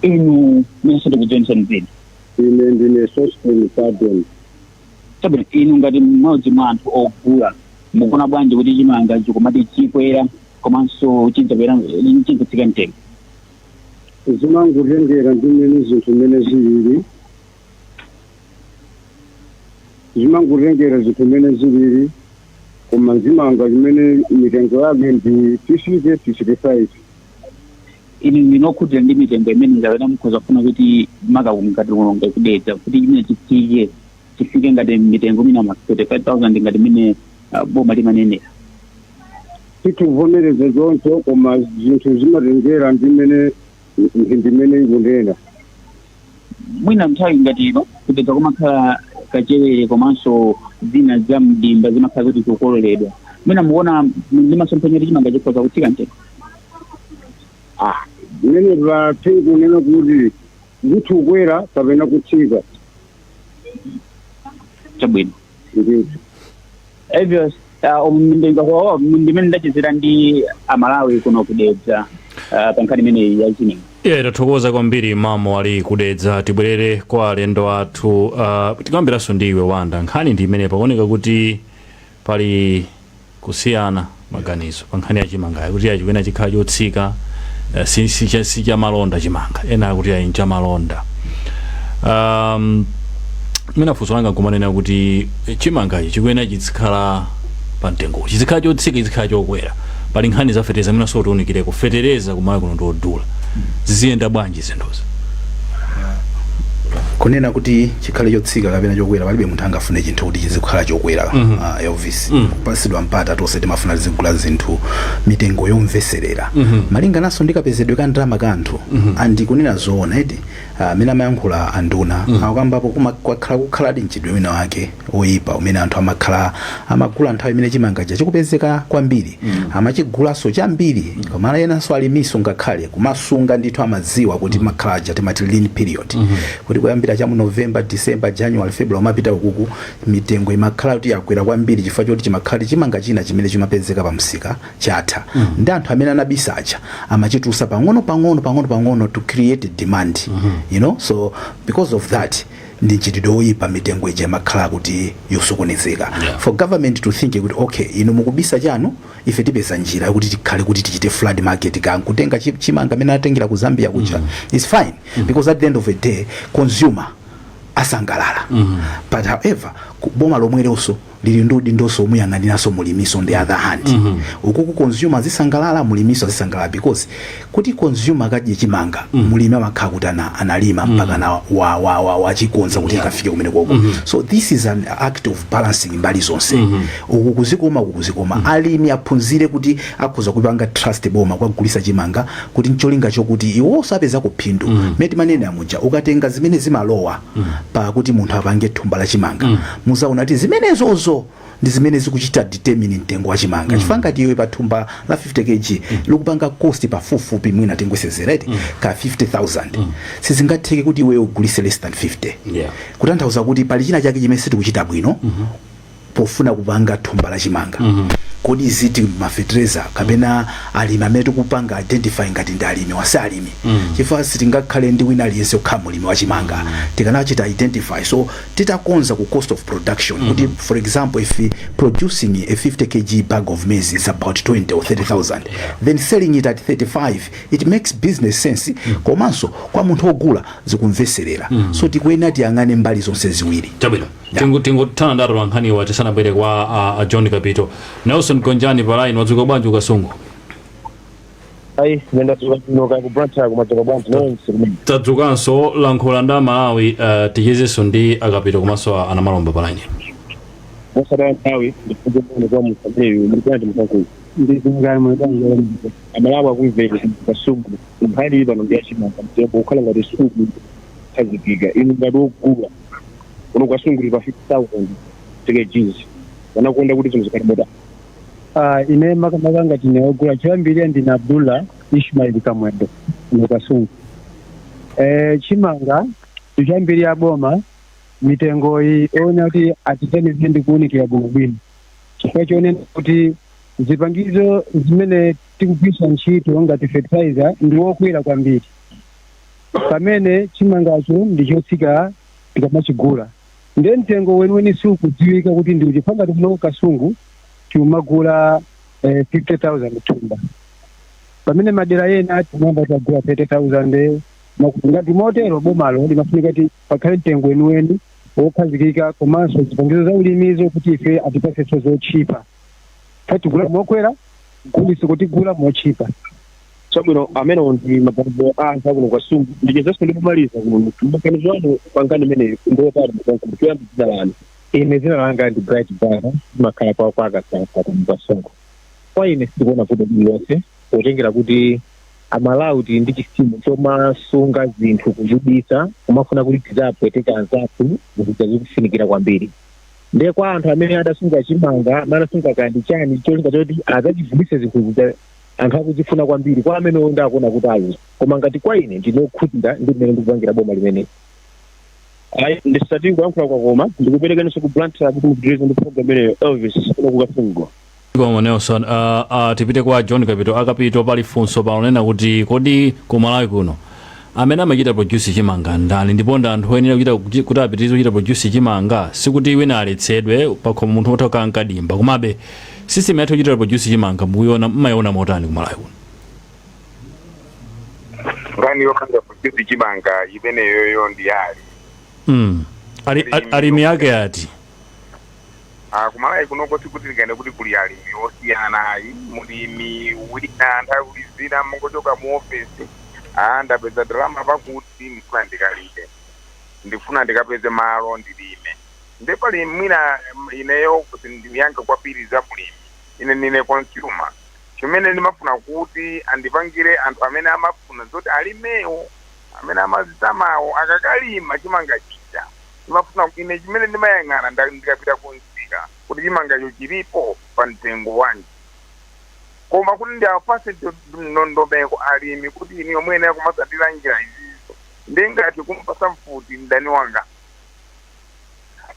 Inu mwinso tikudziwenisani dzina. Ine ndine Sosten Pardon. Chabwino, inu ngati mmodzi mwa anthu ogula, mukuona bwanji kuti chimanga chikumati chikwera komanso chidzakwera, chidzatsika mtengo? Zimangotengera ndi mmene zinthu mmene zilili, zimangotengera zinthu mmene zilili, koma zimanga zimene mitengo yake ndi 50, 55. Inu ndinokhutira ndi mitengo imene, kapena mukhoza kufuna kuti maka ngati kulonga kudedza kuti chimene chitsike, chifike ngati mitengo mina ma 35,000 ngati imene boma limanenera? Tikuvomereza choncho, koma zinthu zimatengera ndi mmene mphindi imene ikunena. Mwina nthawi ngati ino kudedza kumakhala kachewere komanso zina za mdimba zimakhala kuti zikukololedwa, mwina mukuona ndi masomphenya kuti chimanga chikhoza kutsika mtengo? Ah, mmene pathe kunena kuti zithukwera kapena kutsika. Chabwino. Ndithu. Obvious, ndimene ndachezera ndi Amalawi kuno kudedza pa nkhani imeneyi ya chimanga. Iye tathokoza kwambiri mamo ali kudedza. Tibwerere kwa alendo athu. Tikuyambiranso ndi iwe Wanda. Nkhani ndi imene pakuoneka kuti pali kusiyana maganizo pa nkhani ya chimangayo, kuti achikwena chikhala chotsika, si chamalonda chimanga, ena akuti ayi nchamalonda. Mwina funso langa nkumanena kuti chimangachi chikuyenera chizikhala pa mtengo, chizikhala chotsika, chizikhala chokwera? Pali nkhani za fetereza, mwina so tiunikireko fetereza kumalawi kuno ndiodula, ziziyenda bwanji zinthuzi? Kunena kuti chikhale chotsika kapena chokwera, palibe munthu angafune chinthu kuti chizikhala chokwera. Elvis, kupasidwa mpata, tonse timafuna tizigula zinthu mitengo yomveserera, malingananso ndi kapezedwe ka ndalama ka anthu. Andi kunena zoona eti, Amene amayankhula anduna akukambapo kwakhala kukhaladi mchitidwe wina wake oyipa umene anthu amakhala amagula nthawi imene chimangaja chikupezeka kwambiri, amachigulanso chambiri, koma enanso alimiso ngakhale kumasunga ndithu, amadziwa kuti makhala aja timati lean period, kuti kuyambira cha mu November, December, January, February umapita ukuku, mitengo imakhala kuti yakwera kwambiri chifukwa choti chimakhala chimanga china chimene chimapezeka pa msika chatha, ndi anthu amene anabisa aja amachitulutsa pang'ono pang'ono pang'ono pang'ono to create demand. So because of that, ndi mchitidwe woyipa, mitengo ija imakhala kuti yosokonezeka. For government to think kuti okay, inu mukubisa chanu, ife tipeza njira yokuti tikhale kuti tichite flood market, kankutenga chimanga amene atengera ku Zambia kuja, is fine, because at the end of the day consumer asangalala. But however, boma lomweronso lili ndi udindonso omuyang'aniranso mulimiso. On the other hand, ukuku consumer azisangalala, mulimiso azisangalala, because kuti consumer akadye chimanga, mulimi amakhala kuti analima mpaka na wachikonza kuti ikafike kumene koko. So this is an act of balancing mbali zonse, uku kuzikoma, uku kuzikoma. Alimi aphunzire kuti akhoza kupanga trust boma kwagulisa chimanga, kuti ncholinga chokuti iwonso apeza kuphindu. Mmene timanena muja, ukatenga zimene zimalowa pakuti munthu apange thumba la chimanga, muzaona kuti zimenezozo ndi zimene zikuchita determine mtengo wa chimanga, chifukwa ngati iwe pa thumba la 50 kg likupanga cost pafupifupi, mwina tingwesezerete ka 50,000, sizingatheke kuti iwe ugulise less than 50. Kutanthauza kuti pali china chake chimene sitikuchita bwino pofuna kupanga thumba la chimanga. Kodi ziti mafetereza kapena alimi amene tikupanga identify ngati ndi alimi wase alimi? Chifukwa sitingakhale ndi wina aliyense kukhala mulimi wa chimanga. Tikanachita identify, so titakonza ku cost of production kuti, for example, if producing a 50 kg bag of maize is about 20 or 30,000, then selling it at 35, it makes business sense, komanso kwa munthu ogula zikumveserera. So tikuyenera tiyang'ane mbali zonse ziwiri. Chabwino. Tingothana ndatu pa nkhaniwa tisanabwere kwa John Kapito. Nelson Gonjani pa line, wadzuka bwanji ukasungu? Ayi, ndadzuka bwino ka ku Blantyre, kumadzuka bwanji nonse kumene? Tadzukanso. Lankhula nda Malawi, tichezenso ndi Akapito komanso Anamalomba pa line. Mosataya nthawi, ndifunze mone kwa munthu ameneyu. Muli bwanji, musankhulu? Ndizingani mwe. Amalawi akumvera Kasungu. Nkhani ili pano ndi yachimanga, mtengo kukhala ngati suku khazikika. Inu ngati wogula kuno Kasungu li pa 50,000 kgs, wanakonda kuti zinthu zikhale bota? Ine makamaka ngati neogula, choyambirira ndine Abdullah Ishmael Kamwendo kuno Kasungu. Chimanga choyambirira, boma mitengo iyi ona kuti atithandize ndi kuwunikira bwinobwino, chifukwa chonena kuti zipangizo zimene tikugwiritsa ntchito ngati fertilizer ndi wokwera kwambiri, pamene chimangacho ndi chotsika tikamachigula. Ndiye mtengo weniweni sukudziwika kuti ndi uchi. Ngati kuno Kasungu tikumagula 50,000 thumba, pamene madera ena timayamba tagula 30,000. Ngati motero bomalo limafunika kuti pakhale mtengo weniweni wokhazikika, komanso zipangizo za ulimizo kuti ife atipasenso zotchipa. Tigula mokwera, gulise kutigula motchipa. Chabwino, amenewo ndi maganizo a anthu akuno Kasungu. Ndichezenso ndikumaliza kuno, maganizo anu pa nkhani imeneyi ndiotani, musankhulu? Choyamba, dzina lanu? Ine dzina langa ndi Bright Bana, ndimakhala kwa Kasasa kuno Kasungu. Kwa ine sindikuona vuto lililonse, potengera kuti Amalawi tili ndi chisimu chomasunga zinthu, kuzibisa, kumafuna kuti tidzapweteka anzathu zija zikufunikira kwambiri. Ndiye kwa anthu amene adasunga chimanga, amene adasunga kandi chani, cholinga choti adzachivulise zinthu zija anthu akuzifuna kwambiri, kwa amenewo ndakuona kuti aluza. Koma ngati kwa ine, ndinokhutira ndi mmene ndikupangira boma limeneli. Ayi, ndisati kuyankhula kwakoma, ndikuperekenso ku Blantyre kuti mupitirize ndi program imeneyo. Elvis kuno ku Kasungu. Koma Nelson, tipite kwa John Kapito. Akapito, pali funso panonena kuti kodi ku Malawi kuno amene amachita produce chimanga ndani, ndipo ndi anthu oyenera kuchita kuti apitirize kuchita produce chimanga? Sikuti wina aletsedwe, pakhomo munthu wotha kukhala nkadimba, komabe system yathu yochitira produce chimanga mukuiona, mmayiona motani ku Malawi kuno? Nkhani yopanga produce chimanga imeneyoyo ndi ali Alimi ake ati? Ah, kumalawi kunoko sikuti ndikaenda kuti kuli alimi osiyana, ayi. Mulimi wina nthawi zina mongochoka mu ofesi, ah, ndapeza ndalama pakuti ndifuna ndikalime, ndifuna ndikapeze malo ndilime. Nde pali mwina ineyo kuti ndiyankhe kwambiri za mulimi, ine ndine consumer. Chimene ndimafuna kuti andipangire anthu amene amafuna zoti alimewo. Amene amazitamawo akakalima chimanga chija, timafuna ine chimene ndimayang'ana ndikapita kunsika kuti chimangacho chilipo pa mtengo wanji, koma kuti ndiapase ndondomeko alimi kuti ine omwene akumasatira njira izizo, ndingati kumpasa mfuti mdani wanga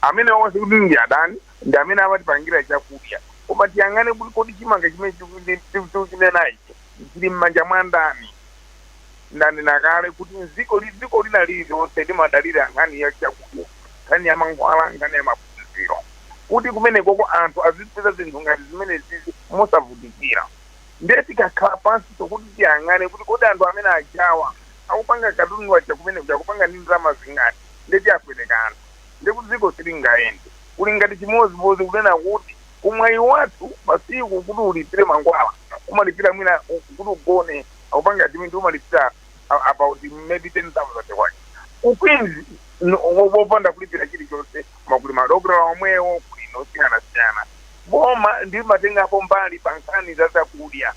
amene onse kuti ndi adani, ndi amene amatipangira chakudya. Koma tiyang'ane kuti kodi chimanga chimene tikuchinenachi chili m'manja mwa ndani? Ndanena kale kuti dziko lina lililonse limadalira nkhani ya chakudya, nkhani ya mankhwala, nkhani ya maphunziro, kuti kumenekoko anthu azipeza zinthu ngati zimene zizi mosavutikira. Ndiye tikakhala pansi tokuti tiyang'ane kuti kodi anthu amene ajawa akupanga katundu aja kumene kuja akupanga ndi ndalama zingati, ndiye tiyapweteka anthu, ndiye kuti dziko silingayende. Kuli ngati chimodzimodzi kunena kuti kumwayi wathu masiku kuti ulipire mankhwala, umalipira mwina kuti ugone akupanga admit, umalipira about maybe 10,000 kwacha. Ku Queens wopanda kulipira chilichonse, makuli madokotala omwewo kuli osiyanasiyana. Boma ndimatengapo mbali pa nkhani za zakudya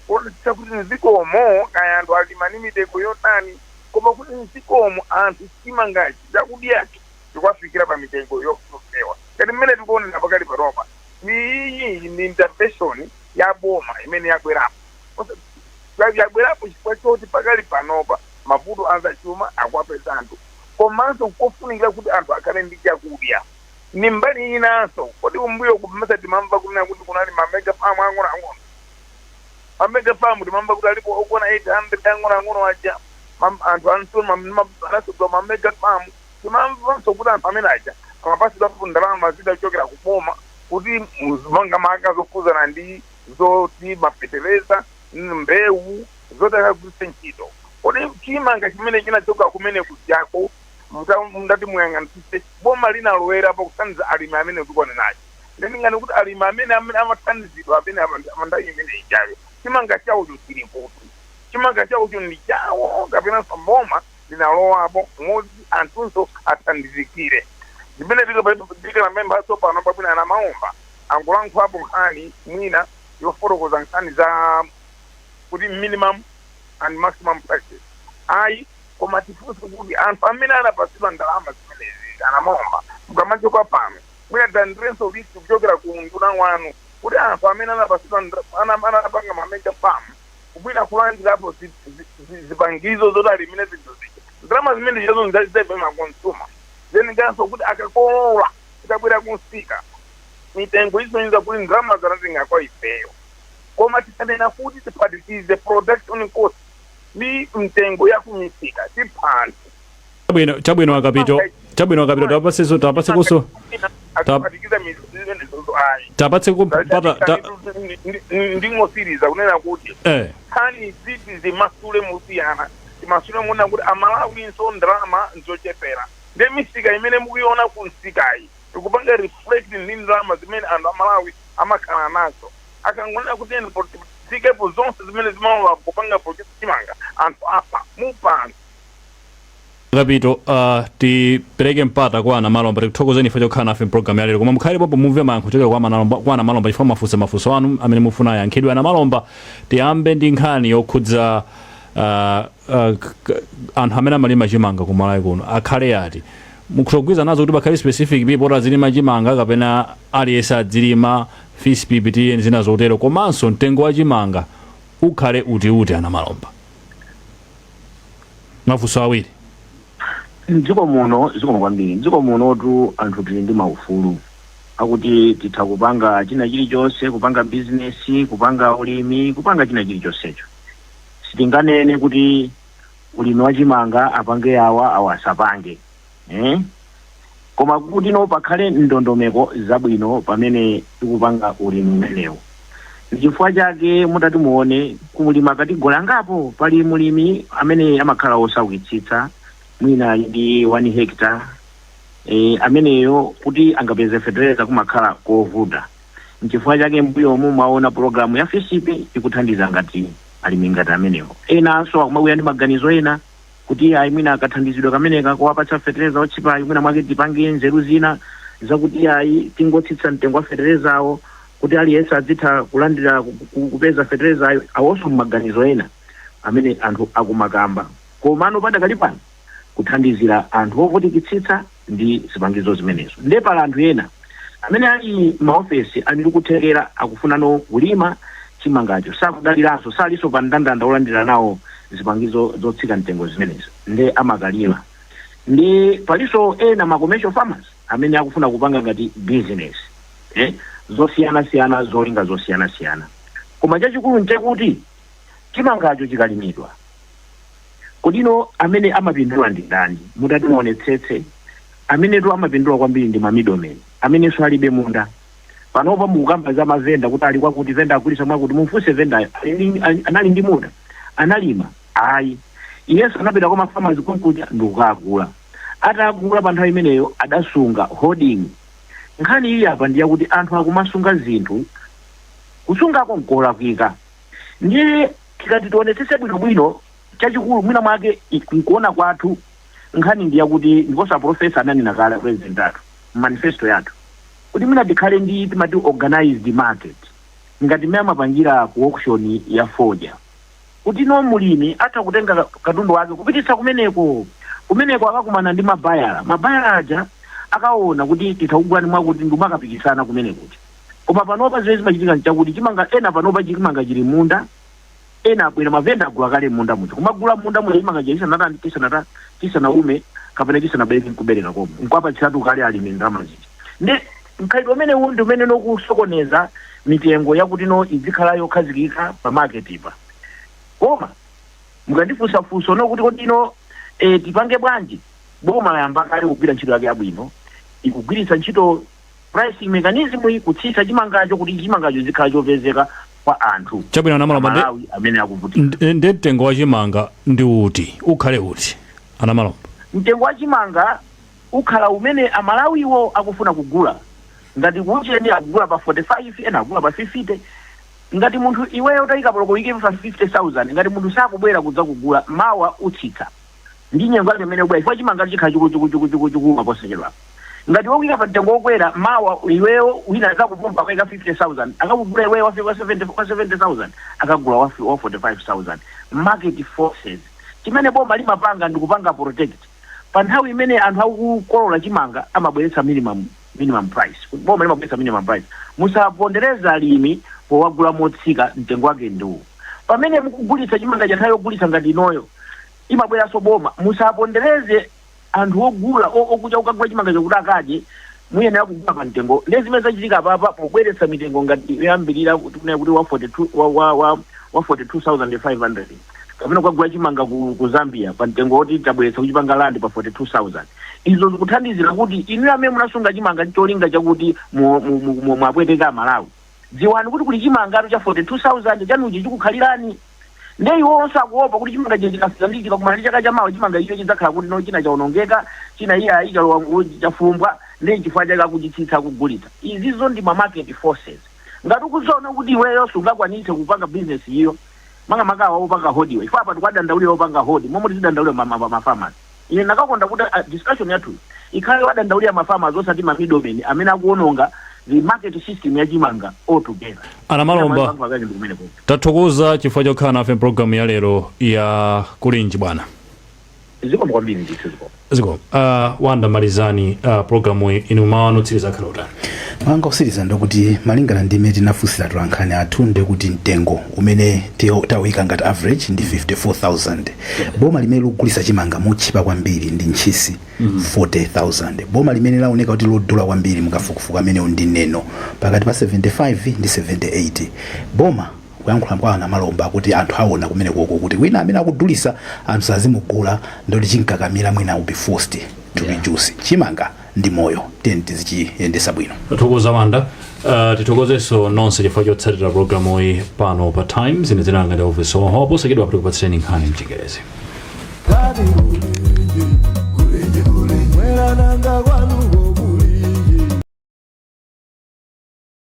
kuonetsetsa kuti mdzikomo kaya anthu alima ndi mitengo yotani, koma kuti mdzikomo anthu chimangachi, chakudyachi, chikuwafikira pa mitengo yofewa ngati mmene tikuonera pakali panopa. Iyi ndi intervention ya boma imene yabwerapo. Yabwerapo chifukwa choti pakali panopa mavuto azachuma akuwapeza anthu, komanso kofunikira kuti anthu akhale ndi chakudya. Ni mbali inanso, kodi kumbuyo kumesa timamva kunena kuti kunali ma mega farm ang'onoang'ono? Ma mega farm timamva kuti alipo okwana 800 ang'onoang'ono aja. Anthu anasodwa ma mega farm. Timamvanso kuti anthu amene aja amapasidwapo ndalama zidachokera kuboma kuti manga zokhuzana ndi zoti mafetereza, mbewu zoti akagwiritse ntchito. Kodi chimanga chimene chinachoka kumene kujako, mundati muyang'anitsitse, boma linalowerapo kuthandiza alimi amene tikuonenacho? Ndingani kuti alimi amene amathandizidwa amene amanthawi imene ijayo, chimanga chawocho chili kuti? Chimanga chawocho ndi chawo kapenanso boma linalowapo moti anthunso athandizikire? Zimene tikanapemphaso pano pabwino, ana Maomba angolankhulapo nkhani mwina yofotokoza nkhani za kuti minimum and maximum prices, ayi, koma tifunse kuti anthu amene anapasidwa ndalama zimenezi, ana Maomba, mukamachoka pano mwina tilandirenso list kuchokera ku nduna wanu kuti anthu amene anapasidwa anapanga ma mega farm kubwina kulandirapo zipangizo zoti alimire zinthu zija, ndalama zimene zichazo nzaife ma consumer. Then nganso kuti akakolola, tikabwera kunsika, mitengo isonyeza kuti ndalama zanatenga kwa ifeyo. Koma tikanena kuti tiphatikize production cost ndi mtengo ya kumisika, tipha anthu. Chabwino, chabwino akapito, chabwino akapito, tapatsenso, tapatsekonso Akaphatikiza zimenezozo, ayi. Tapatse kupata Ndingosiriza kunena kuti nkhani ziti zimasule musiyana, timasule muona kuti Amalawinso ndalama nzochepera, ndi misika imene mukuiona ku nsikayi ikupanga reflect ndi ndalama zimene anthu Amalawi amakhala nazo. Akangonena kuti eni tikepo zonse zimene zimalowa kupanga produce chimanga, anthu afa, mupha anthu. Kapito, tipereke mpata kwa ana Malomba. Tikuthokozeni ife chokhala nafe mpulogalamu ya lero, koma mukhale popo mumve mayankho kuchokera kwa Malomba, kwa ana Malomba, chifukwa mafunso mafunso anu amene mufuna ayankhidwe. Ana Malomba, tiyambe ndi nkhani yokhudza anthu amene amalima chimanga ku Malawi kuno akhale ati. Mukutogwiza nazo kuti pakhale specific people oti azilima chimanga kapena aliyense adzilima, FISP ipitire ndi zina zotero, komanso mtengo wa chimanga ukhale utiuti? Ana Malomba, mafunso awiri. Mdziko muno, zikomo kwambiri, mdziko munotu anthu tili ndi maufulu akuti titha kupanga china chilichonse, kupanga bizinesi, kupanga ulimi, kupanga china chilichonsecho. Sitinganene kuti ulimi wachimanga apange awa, awa asapange, eh? Koma kuti no pakhale ndondomeko zabwino pamene tikupanga ulimi umenewu. Ndichifukwa chake mutati muone kumulima category angapo, pali mulimi amene amakhala osaukitsitsa, mwina ali ndi 1 hectare, ameneyo kuti angapeze fertilizer kumakhala kovuta. Nchifukwa chake mbuyomu mwaona pologalamu ya FISP ikuthandiza ngati alimi ngati amenewo. Enanso akumabwera ndi maganizo ena kuti ayi, mwina akathandizidwe kameneka kuwapatsa fertilizer otchipayo, mwina mwake tipange nzeru zina zakuti ayi, tingotsitsa mtengo wa fertilizer kuti aliyense adzitha kulandira kupeza fertilizer. Awonso maganizo ena amene anthu akumakamba. Komano padakali pano kuthandizira anthu ovutikitsitsa ndi zipangizo zimenezo. Nde pala anthu ena amene ali maofesi, ali ndi kuthekera, akufunano kulima chimangacho, sakudaliranso, salinso pa mndandanda olandira nawo zipangizo zotsika mtengo zimenezo, nde amakalima. Ndi palinso ena ma commercial farmers amene akufuna kupanga ngati business, zosiyanasiyana, zolinga zosiyanasiyana. Koma chachikulu nchakuti chimangacho chikalimidwa, kodino amene amapindula ndi ndani? Mutati muonetsetse, amenetu amapindula kwambiri ndi ma middlemen amenenso alibe munda. Panopa mukukamba za mavenda kuti ali kwakuti, venda agulisa mwakuti. Mumfunse vendayo, anali ndi munda? Analima? Ayi, iyenso anapita kwa mafarmers konkuja ndikukagula. Atagula, pa nthawi imeneyo adasunga, holding. Nkhani iyi apa ndiyakuti anthu akumasunga zinthu, kusungako nkolakwika. Ndiye tikati tionetsetse bwinobwino, chachikulu mwina mwake nkuona kwathu, nkhani ndiyakuti, ndiponso aprofesa ananena kale, president athu, manifesto yathu, kuti mwina tikhale ndi timati organized market, ngati mmene amapangira ku auction ya fodya, kuti no mulimi atha kutenga katundu wake kupititsa kumeneko. Kumeneko akakumana ndi mabayala, mabayala aja akaona kuti titha kugulani mwakuti, ndimakapikisana kumene kuti. Koma panopa zimene zimachitika nchakuti chimanga ena panopa chimanga chili munda, ena abwera mavenda, agula kale munda muja, kumagula munda muja chimanga chisanatani, chisanaume kapena chisanabereke nkubereka komwe, nkwapatsiratu kale alimi ndalama zija. Ndi mkhalidwe umene uwu ndi umene nokusokoneza mitengo yakuti no izikhala yokhazikika pa market pa. Koma mukandifunsa funso no kuti kodino tipange bwanji, boma layamba kale kugwira ntchito yake yabwino, ikugwiritsa ntchito pricing mechanism iyi kutsitsa chimangacho kuti chimangacho zikhala chopezeka kwa anthu Chabwino, Anamalomba, Amalawi amene akuvutika. Ndi mtengo wa chimanga ndi uti, ukhale uti, Anamalomba? Mtengo wa chimanga ukhala umene Amalawiwo akufuna kugula. Ngati kucheni akugula pa 45, ena akugula pa 50. Ngati munthu iweyo utayika poloko uyike pa 50,000, ngati munthu sakubwera kudza kugula, mawa utsitsa ndi nyengo yake imene ubwera, chifukwa chimanga chikhala chikuchikuchikuchikuchikuma posachedwa. Ngati wokuyika pa mtengo wokwera, mawa iweyo wina akakupompa akayika 50,000, akakugula iweyo wa 70, wa 70,000, akagula wa 45,000. Market forces. Chimene boma limapanga ndikupanga protect pa nthawi imene anthu akukolola chimanga, amabweretsa minimum price. Boma limabweretsa minimum price: musapondereza alimi powagula motsika, mtengo wake ndiwo. Pamene mukugulitsa chimanga cha nthawi yogulitsa ngati inoyo, imabweranso boma: musapondereze anthu ogula okuja kukagula chimanga chokuti akadye, muyenera kugula pa mtengo. Ndi zimene zachitika papa pobweretsa mitengo ngati yoyambirira, kuti kunena kuti wa 42 wa 42,500, kapena kukagula chimanga ku Zambia pa mtengo woti tabweretsa kuchipanga land pa 42,000. Izo zikuthandizira kuti inu amene munasunga chimanga cholinga chakuti mwapweteka Amalawi, dziwani kuti kuli chimangatu cha 42,000 chanuchi chikukhalirani. Nde iwonso akuopa kuti chimanga ichi chikafika ndi chikakumana ndi chaka chamawa, chimanga icho chidzakhala kuti no china chaonongeka, china iyayi chalowa chafumbwa. Ndi chifukwa chake akuchitsitsa kugulitsa. Izizo ndi ma market forces. Ngati ukuziona kuti iweyo sungakwanitse kupanga business iyo, makamaka awa opanga hoard iwe, chifukwa apa tikuwadandaulira opanga hoard momwe tizidandaulira ma farmers. Ine ndakakonda kuti discussion yathu ikhale wadandaulira ma farmers, osati ma middlemen amene akuononga the market system ya chimanga altogether. Anamalomba, Anthu akake ndi kumene kuja. Tathokoza chifukwa chokhala nafe mpulogalamu ya lero ya Kulinji, bwana. Zikomo kwambiri ndithu, zikomo. Ziko Wanda, malizani programu iyi. Inu mawu anu otsiriza akhala utani? Manga usiriza ndikuti malingana ndi imene tinafunsira tolankhani athu, ndikuti mtengo umene tawika ngati average ndi 54,000. Boma limene likugulisa chimanga motchipa kwambiri ndi Ntchisi, 40,000. Boma limene laoneka kuti lodula kwambiri mukafukufuku amenewo ndi Neno, pakati pa 75 ndi 78. Boma kuyankhula kwa Anamalomba kuti anthu aona kumene koko kuti wina amene akudulisa anthu sazimugula, ndoti chinkakamira mwina will be forced to reduce. Chimanga ndi moyo, tiyeni tizichiyendesa bwino. Tathokoza, Wanda. Tithokozenso nonse chifukwa chotsatira programu iyi pano pa Times. Ine dzina langa ndi Elvis Hoho. Posachedwa tikupatsireni nkhani mchingerezi. Kulinji, kulinji, mwerananga kwanuko.